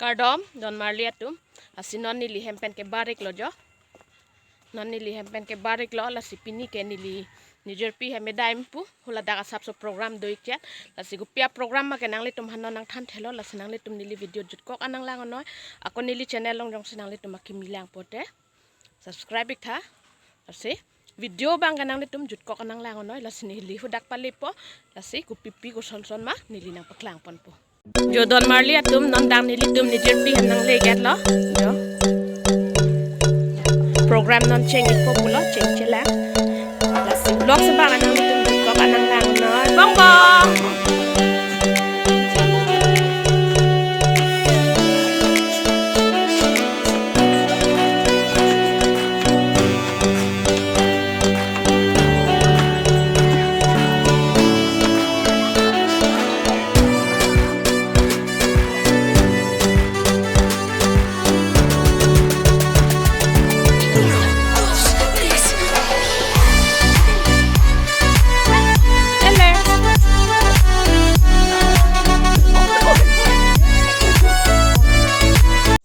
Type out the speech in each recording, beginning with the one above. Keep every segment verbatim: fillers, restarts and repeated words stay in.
Kardom, don marli atum. Lasi non neli hem pen ke barik lo jo. Non neli hem pen ke barik lo, lasi pini ke neli nijirpi hem edaim pu. Huladak asapso program do-ik chet. Lasi kopi aprogram ma ke nanglitum aphan non nangthan thelo, lasi nanglitum neli video jutkok an nanglang-onnoi. Ako neli channel along jongsi nanglitum akimi lang pote subscribe ik tha. Lasi video abang ke nanglitum jutkok an nanglang-onnoi, lasi neli hudak palepo, lasi kopipi kosonson ma neli nangpaklang ponpo. Jo don marli atum, non dang nelitum nijirpi hem nangle-et lo. Jo. Program non cheng-ikpo pulo, chengchelang. Lasi vlogs abang nanglitum jutkok an nanglang-onnoi. Bongbong.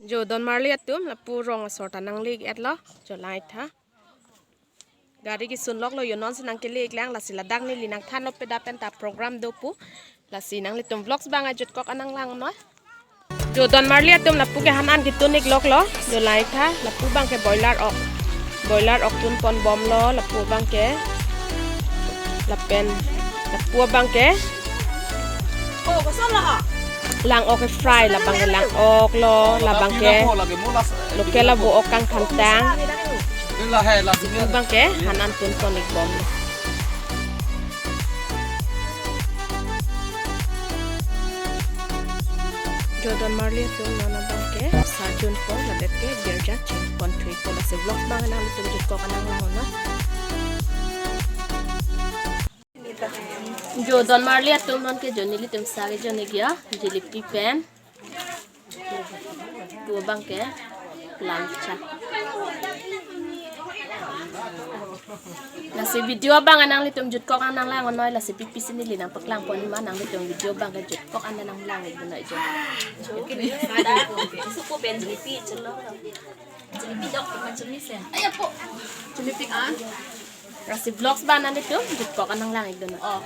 Jo don marli atum, lapu rong asor ta nangle-et lo, jo lang-ik tha. Gari kesun lok lo, jo nonsi nangkele-iklang, lasi ladak neli nangthanlo peda penta program do pu. Lasi nanglitum vlogs abang jutkok an nanglang-onnoi. Jo don marli atum, lapu ke han an ketun-ik lok lo, jo lang-ik tha, lapu abang ke boiler ok. Boiler ok tun pon bomlo, lapu abang ke. Lapen, lapu abang ke. Lang-ok ke fry, labang ke lang-ok lo, labang ke local abo ok kangthantang. Lapu abang ke han an tun pon-ik bom. Jo don marli atum, non abang ke sa junpo, ladak ke girja cheng pon thupo, lasi vlogs abang nanglitum jutkok an nanglang-onnoi. Jo don marli atum, non ke jo nelitum sa ke jo ne gya jelebi pen. Pu abang ke lamcha. Lasi video abang nanglitum jutkok an nanglang-onnoi, lasi pipisi neli nangpaklang pon ma, nanglitum video abang ke jutkok an nanglang-ik dun noi jo. Supo pen jelebi chelo. Jelebi dok macam ni sen. Ayo po. Jelebi an. Lasi vlogs abang nanglitum jutkok an nanglang-ik dun noi. Oh.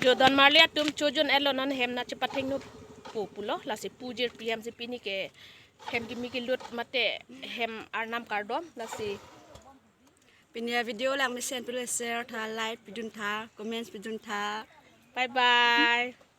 Jo don marli atum, chojun elo, non hem nangchepathengno po pulo, lasi pu jirpi hem si pini ke hem kimi kelut mate hem arnam kardom, lasi. Pini avideo lang mesen pule share tha, like pidun tha, comments pidun tha. Bye bye.